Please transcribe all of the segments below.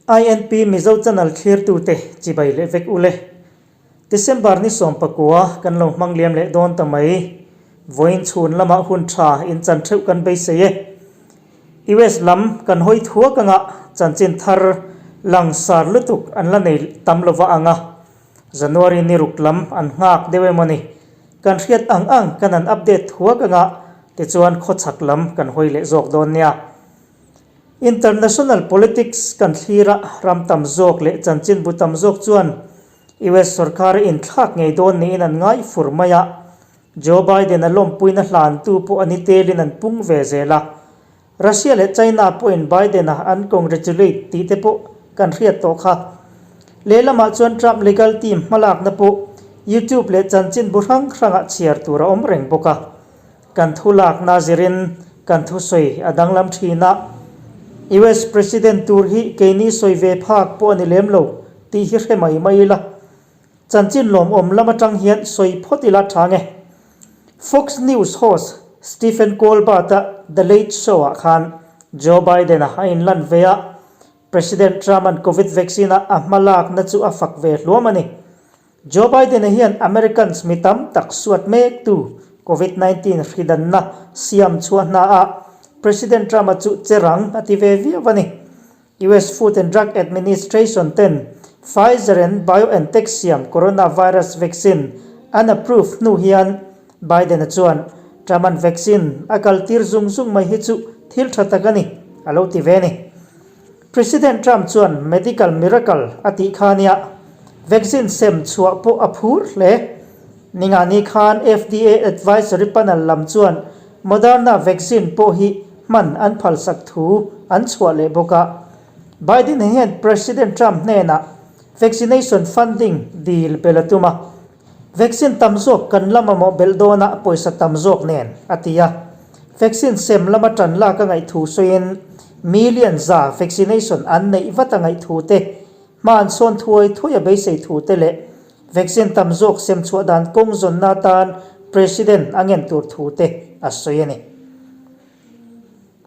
INP Mizo Channel thlirtute chibai leh vek ule. December ni 19 kan lo hmang liam leh dawn ta mai. Vawiin chhun lamah hun tha in chan theuh kan beisei e. US lam kan hawi thuak anga chanchin thar langsar lutuk an la nei tam lova ang a. January ni ruk lam an nghak deuh emaw ni. Kan hriat ang ang kan han update thuak anga tichuan khawchhak lam kan hawi leh zawk dawn nia. International politics kan thlir a, ram tam zawk leh chanchinbu tam zawk chuan US sorkar a inthlak ngei dawn niin an ngai fur mai a. Joe Biden a lawmpuina hlantu pawh a ni telin an pung ve zel a. Russia leh China pawhin Biden-a an congratulate tih te pawh kan hriat tawh kha. Lehlamah chuan Trump legal team hmalakna pawh YouTube leh chanchinbu hrang hrangah chhiar tur a awm reng bawk a. Kan thu lakna zirin kan thusawi a danglam thin a, US President tur hi keini sawi ve phak pawh a ni lem lo tih hi hre mai mai ila. Chanchin lawmawm lam atang hian sawi phawt ila tha nge. Fox News host Stephen Colbert-a The Late Show-ah khan Joe Biden-a a inlan ve a, President Trump-a'n Covid vaccine-a a hmalakna chu a fak ve hluam a ni. Joe Biden-a hian Americans mi tam tak suat mektu Covid 19 hridanna siam chhuah hnaah President Trump-a chu che rang a ti ve viau a ni. US Food and Drug Administration ten Pfizer and BioNTech siam coronavirus vaccine an approve hnu hian Biden-a chuan Trump-a'n vaccine a kaltir zung zung mai hi chu thil tha tak a ni, a lo ti ve a ni. President Trump chuan medical miracle a tih kha nia, vaccine sem chhuah pawh a phur hle. Ningani khan FDA advisory panel lam chuan Moderna vaccine pawh hi hman an phalsak thu an chhuah leh bawk a. Biden hian President Trump hnenah vaccination funding dil bel a tum a. Vaccine tam zawk kan la mamawh belh dawnah pawisa tam zawk nen, a ti a. Vaccine sem lama tan lak a ngaih thu sawiin million za vaccination an neih vat a ngaih thu te, hma an sawn thuai thuai a beisei thu te leh vaccine tam zawk sem chhuah dan kawng zawnna atan President a ngen tur thu te a sawi a ni.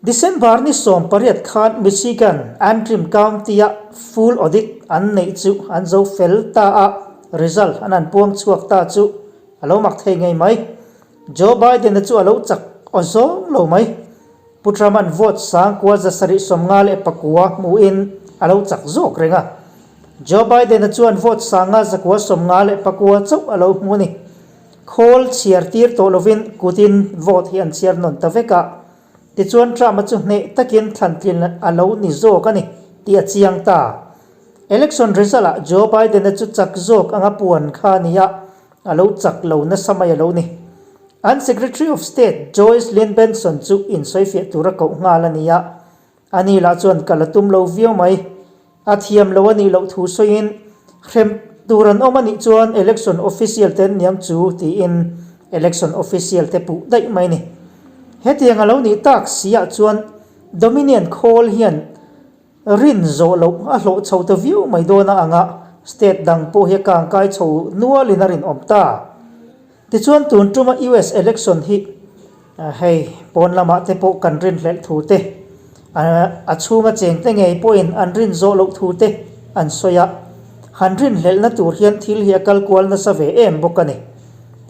December ni 18 khan Michigan Antrim County-a full audit an neih chu an zo fel ta a, result an han puang chhuak ta chu a lo mak thei ngei mai. Joe Biden-a chu a lo chak aw zawng lo mai. Pu Trump-a'n vote 9,759 hmuhin a lo chak zawk reng a. Joe Biden-a chuan vote 9,954 chauh a lo hmu a ni. Khawl chhiar tir tawh lovin kutin vote hi an chhiar nawn ta vek a, tichuan Trump-a chu hneh takin thlantlin a lo ni zawk a ni tih a chiang ta. Election result-ah Joe Biden-a chu chak zawk anga puan kha a ni a, a lo chak lo nasa mai a lo ni. An Secretary of State Joyce Lynn Benson chu insawifiah tura koh nghal a ni a, ani lah chuan kal a tum lo viau mai. A thiam lo a nih loh thu sawiin, Hrem tur an awm a nih chuan election official te an niang chu tiin election official te puh daih mai a ni. Hetiang a lo nih tak si ah chuan Dominion khawl hian rin zawh loh a hlawh chho ta viau mai dawn a ang a, state dang pawh hi a kangkai chho nualin a rinawm ta. Tichuan tun tuma US election hi hei pawn lamah te pawh kan rinhlelh thu te, a chhunga cheng te ngei pawhin an rin zawh loh thu te an sawi a, han rinhlelhna tur hian thil hi a kal kual nasa ve em bawk a ni.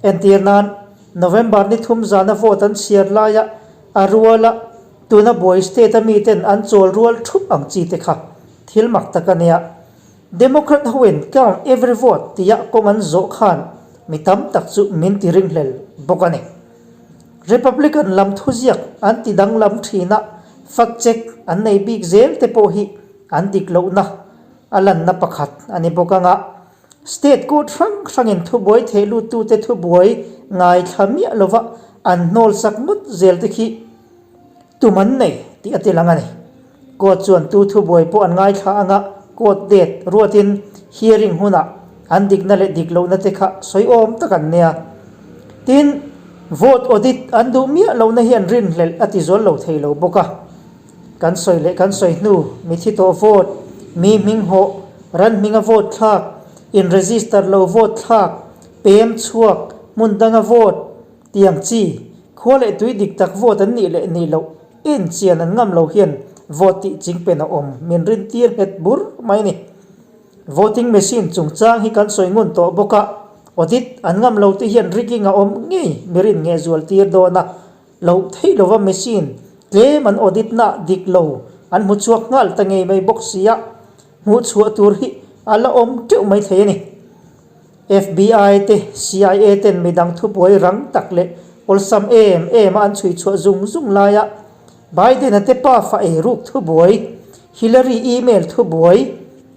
Entir nan, November ni thum zana vote an chhiar laia a ruala tuna buai state a miten an chawl rual thup ang chi te kha thil mak tak a nia. Democrat hoin count every vote tia kawng an zawh khan mi tam tak chu min ti ringhlel bawk a ni. Republican lam thuziak an ti danglam thin a, fact check an nei bik zel te pawh hi an dik lohna a lanna pakhat a ni bawk anga state court hrang hrangin thubuai theh luttute thubuai ngaithla miah lova an hnawl sak ngawt zel te khi Tum an nei tih a ti lang a ni. Court chuan tu thubuai pawh an ngaithla anga court date ruatin hearing hunah an dikna leh dik lohna te kha sawi awm tak an nia. Tin, vote audit an duh miah lohna hi an rinhlelh a ti zual lo thei lo bawk a. Kan sawi leh kan sawi hnu, mithi tawh vote, mi hming hawh, ran hminga vote thlak, in register lo vote thlak, pem chhuak, hmun danga vote, Tiang chi, khua leh tui dik tak vote an nih leh nih loh en chian an ngam lo hian Vote tih chingpen a awm min rintir nghet bur mai a ni. Voting machine chungchang hi kan sawi ngun tawh bawk a, audit an ngam lo te hian rigging a awm ngei mi rin nge zual tir dawn a, loh theih lova machine tlem an audit na dik lo an hmu chhuak nghal ta ngei mai bawk sia, hmuh chhuah tur hi a la awm teuh mai thei a ni. FBI te CIA ten midang thubuai rang tak leh awlsam em em a an chhui chhuah zung zung laia Biden-a te pafa eiruk thubuai, Hillary email thubuai,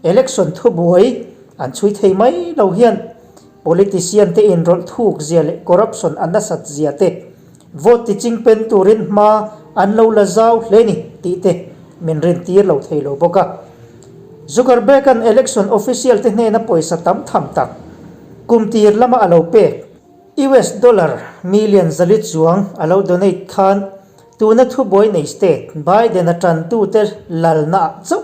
election thubuai an chhui thei mai lo hian politician te inrawlh thuk zia leh corruption a nasat zia te vote ti chingpen turin hma an lo la zau hle ni tih te min rintir lo thei lo bawk a. Zuckerberg-a'n election official te hnena pawisa tam tham tak kum tir lama a lo pek US dollar million zali chuang a lo donate khan tuna thubuai nei state Biden-a tantute lalnaah chauh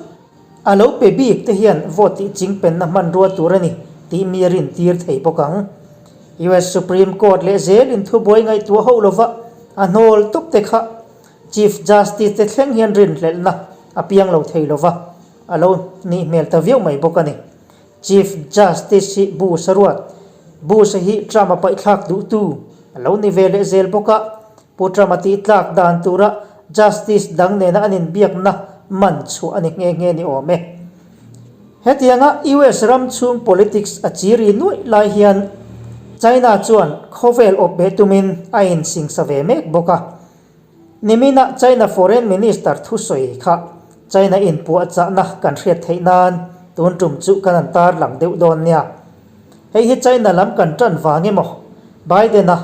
a lo pe bik te hian vote tih chingpenna hmanrua tur a ni tih mi a rintir thei bawk ang. US Supreme Court leh zelin thubuai ngaihtuah ho lova a hnawl tawp te kha Chief Justice te thleng hian rinhlelhna a piang lo thei lova, a lo nih hmel ta viau mai bawk a ni. Chief Justice hi Bush a ruat. Bush-a hi Trump-a paihthlak duhtu a lo ni ve leh zel bawk a, Pu Trump-a tihtlak dan tura Justice dang nena an inbiakna man chhuah a ni nghe nghe ni awm e. Hetianga US ram chhung politics a chiri nuaih lai hian China chuan khawvel awp beh tumin a insingsa ve mek bawk a. Niminah China Foreign Minister thusawi kha China inpuahchahna kan hriat theih nan tun tum chu kan han tarlang deuh dawn nia. Hei hi China lam kan tan vang emaw, Biden-a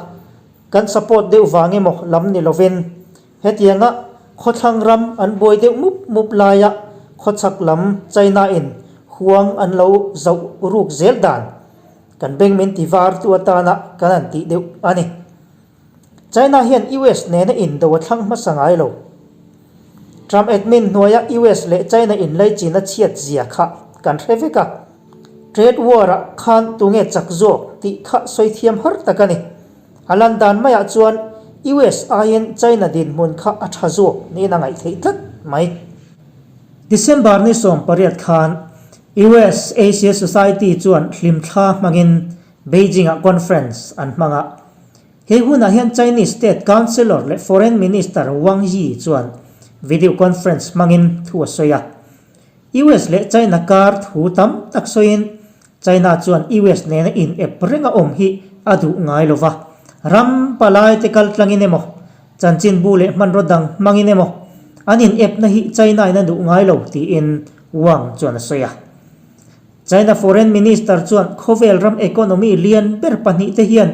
kan support deuh vang emaw lam ni lovin hetianga khawthlang ram an buai deuh mup mup laia khawchhak lam China-in huang an lo zoh ruk zel dan kan beng min ti vartu atana kan han tih deuh a ni. China hian US nena indo a thlang hmasa ngai lo. Trump admin hnuaia US leh China inlaichin a chhiat zia kha kan hre vek a. Trade war ah khan tunge chak zawk tih kha sawi thiam har tak a ni. A lan dan maiah chuan US aiin China dinhmun kha a tha zawk niin a ngaih theih tlat mai. December ni 18 khan US Asia Society chuan hlimthla hmangin Beijing-ah conference an hmang a. He hunah hian Chinese State Councillor leh Foreign Minister Wang Yi chuan video conference hmangin thu a sawi a. US leh China kar thu tam tak sawiin China chuan US nena in-ep reng a awm hi a duh ngai lo va, ram palai te kal tlangin emaw, chanchinbu leh hmanraw dang hmangin emaw an in-epna hi China-in a duh ngai lo tiin Wang chuan a sawi a. China Foreign Minister chuan khawvel ram economy lian ber pahnihte hian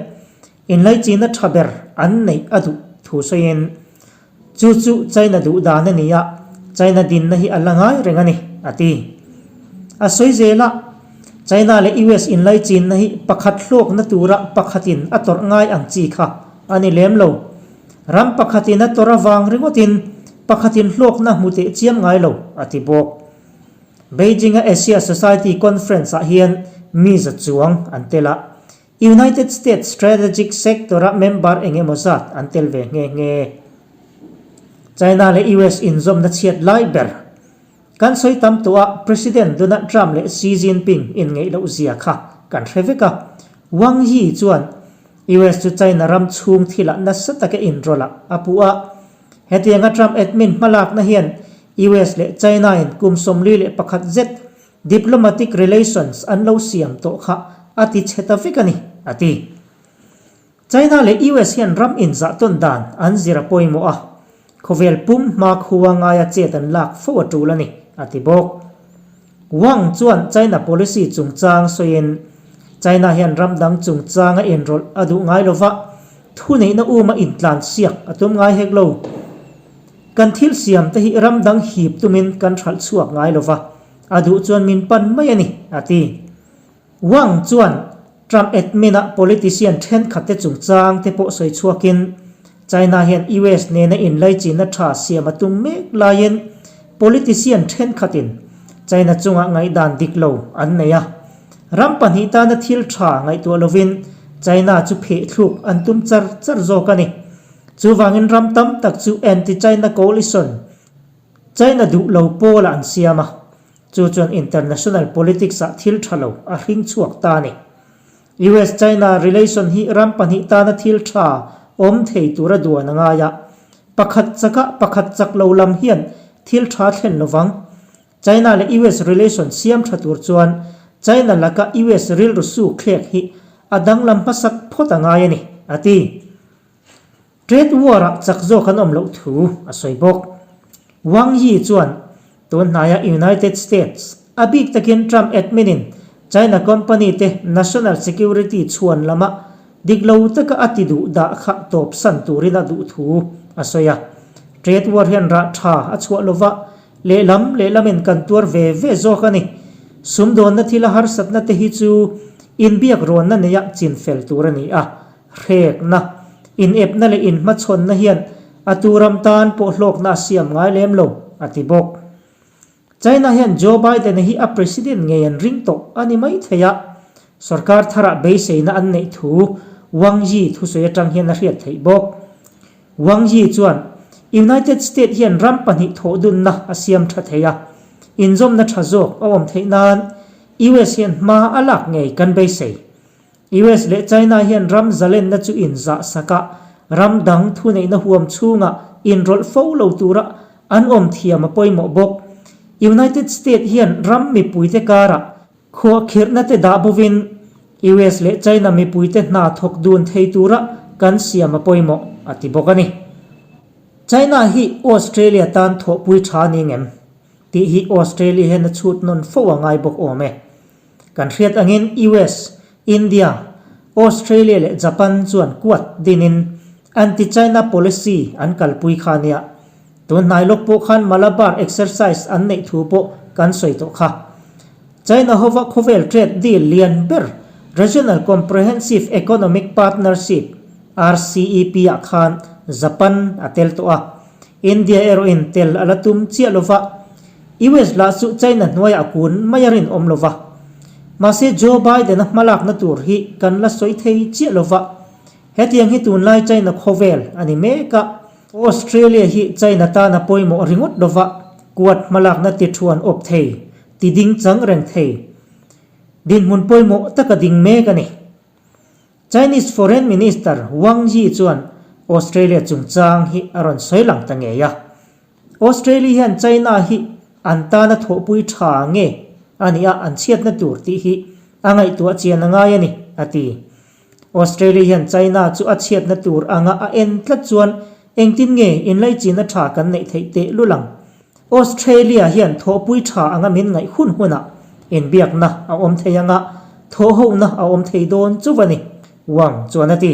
inlaichina tha ber an neih a duh thu sawiin, Chu chu China duh dan a ni a, China dinna hi a la ngai reng a ni, a ti. A sawi zel a, China leh US inlaichinna hi pakhat hlawkna tura pakhatin a tawrh ngai ang chi kha a ni lem lo. Ram pakhatin a tawrh avang ringawtin pakhatin hlawkna hmu teh chiam ngai lo, a ti bawk. Beijing-a Asia Society Conference-ah hian mi za chuang an tel a, United States Strategic Sector-a member eng emaw zat an tel ve nghe nghe. China leh US inzawmna chhiat lai ber kan sawi tam tawh a, President Donald Trump leh Xi Jinping inngeih loh zia kha kan hre vek a, Wang Yi chuan US chu China ram chhung thilah nasa taka inrawlh ah a puh a, Hetianga Trump admin hmalakna hian US leh China-in kum 41 zet diplomatic relations an lo siam tawh kha a ti chhe ta vek a ni, a ti. China leh US hian ram inzahtawn dan an zir a pawimawh a, khawvel pum hmakhua ngaia chet an lak fo a tul a ni, a ti bawk. Wang chuan China policy chungchang sawiin, China hian ram dang chungchanga inrawlh a duh ngai lova, thuneihna uma intlan siak a tum ngai hek lo. Kan thil siam te hi ram dang hip tumin kan hralh chhuak ngai lova, a duh chuan min pan mai a ni, a ti. Wang chuan Trump admin-a politician thenkhatte chungchang te pawh sawi chhuakin, China hian US nena inlaichinna tha siam a tum mek laiin politician thenkhatin China chungah ngaihdan dik lo an nei a. Ram pahnih tana thil tha ngaihtuah lovin China chu phehthluk an tum char char zawk a ni. Chuvangin ram tam tak chu anti-China coalition. China duh lo pawlah an siam a, chu chuan international politics-ah thil tha lo a hring chhuak ta a ni. US-China relation hi ram pahnih tana thil tha awm thei tura duan a ngai a, pakhat chaka pakhat chak lo lam hian thil tha thlen lo vang. China leh US relation siam tha tur chuan China laka US rilru suk thlek hi a danglam hmasak phawt a ngai a ni, a ti. Trade war-ah chak zawk an awm loh thu a sawi bawk. Wang Yi chuan tun hnaia United States, a bik takin Trump admin-in China company te national security chhuan lama dik lo taka a ti duh dah kha tawpsan turin a duh thu a sawi a. Trade war hian rah tha a chhuah lova, lehlam lehlamin kan tuar ve ve zawk a ni. Sumdawnna thila harsatna te hi chu inbiak rawnna neia chinfel tur a ni a. Hrekna, inepna leh inhmachhawnna hian a tu ram tan pawh hlawkna a siam ngai lem lo, a ti bawk. China hian Joe Biden-a hi a president ngei an ring tawh a ni mai thei a, sorkar tharah beiseina an neih thu Wang Yi thusawi atang hian a hriat theih bawk. Wang Yi chuan, United State hian ram pahnih thawhdunna a siam tha thei a, inzawmna tha zawk a awm theih nan US hian hma a lak ngei kan beisei. US leh China hian ram zalenna chu inzah sak a, ram dang thuneihna huam chhungah inrawlh fo lo tura an awm thiam a pawimawh bawk. United State hian ram mipuite karah khuahkhirhna te dah bovin US leh China mipuite hna thawk dun thei tura kan siam a pawimawh, a ti bawk a ni. China hi Australia tan thawhpui tha ni ngem? Tih hi Australia hian a chhut nawn fo a ngai bawk awm e. Kan hriat angin US, India, Australia leh Japan chuan kuat dinin anti-China policy an kalpui kha nia. Tun hnai lawk pawh khan Malabar exercise an neih thu pawh kan sawi tawh kha. China hova khawvel trade deal lian ber Regional Comprehensive Economic Partnership, RCEP, ah khan Japan a tel tawh a. India erawhin tel a la tum chiah lova. US lah chu China hnuaiah a kun mai a rinawm lo va. Mahse Joe Biden-a hmalakna tur hi kan la sawi thei chiah lo va. Hetiang hi tunlai China khawvel a ni mek a. Australia hi China tan a pawimawh ringawt lo va, kuat hmalakna ti thuan awp thei, ti ding chang reng thei. Dinhmun pawimawh taka ding mek a ni. Chinese Foreign Minister Wang Yi chuan Australia chungchang hi a rawn sawi lang ta ngei a. Australia hian China hi an tana thawhpui tha nge a nih a an chhiatna tur tih hi a ngaihtuah chian a ngai a ni, a ti. Australia hian China chu a chhiatna tur anga a en tlat chuan engtin nge inlaichinna tha kan neih theih teh lul ang? Australia hian thawhpui tha anga min ngaih hun hunah inbiakna a awm thei anga thawhhohna a awm thei dawn chuv a ni, Wang chuan a ti.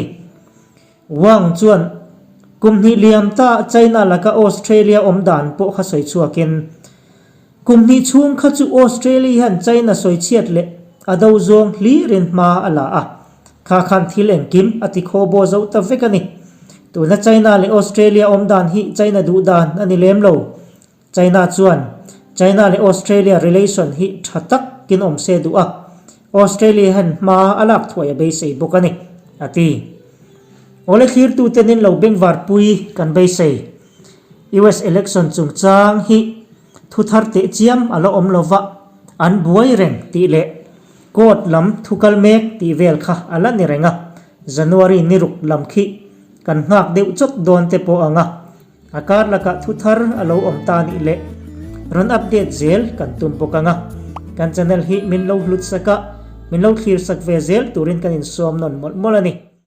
Wang chuan kum hnih liam ta China laka Australia awm dan pawh kha sawi chhuakin, Kum hnih chhung kha chu Australia hian China sawi chhiat leh a do zawng hlirin hma a la a, kha khan thil engkim a ti khaw baw zo ta vek a ni. Tuna China leh Australia awm dan hi China duh dan a ni lem lo. China chuan China leh Australia relation hi tha takin awm se duh a, Australia hian hma a lak thuai a beisei bawk a ni, a ti. Awle thlirtute nin lo bengvarpui kan beisei. US election chungchang hi thu thar teh chiam a la awm lova, an buai reng tih leh court lam thu kal mek tih vel kha a la ni reng a, January ni ruk lam khi kan nghak deuh chawt dawn te pawh ang a. A kar lakah thu thar a lo awm ta nih leh rawn update zel kan tum bawk ang a, kan channel hi min lo hlut sak a, min lo thlir sak ve zel turin kan insawm nawn mawlh mawlh a ni.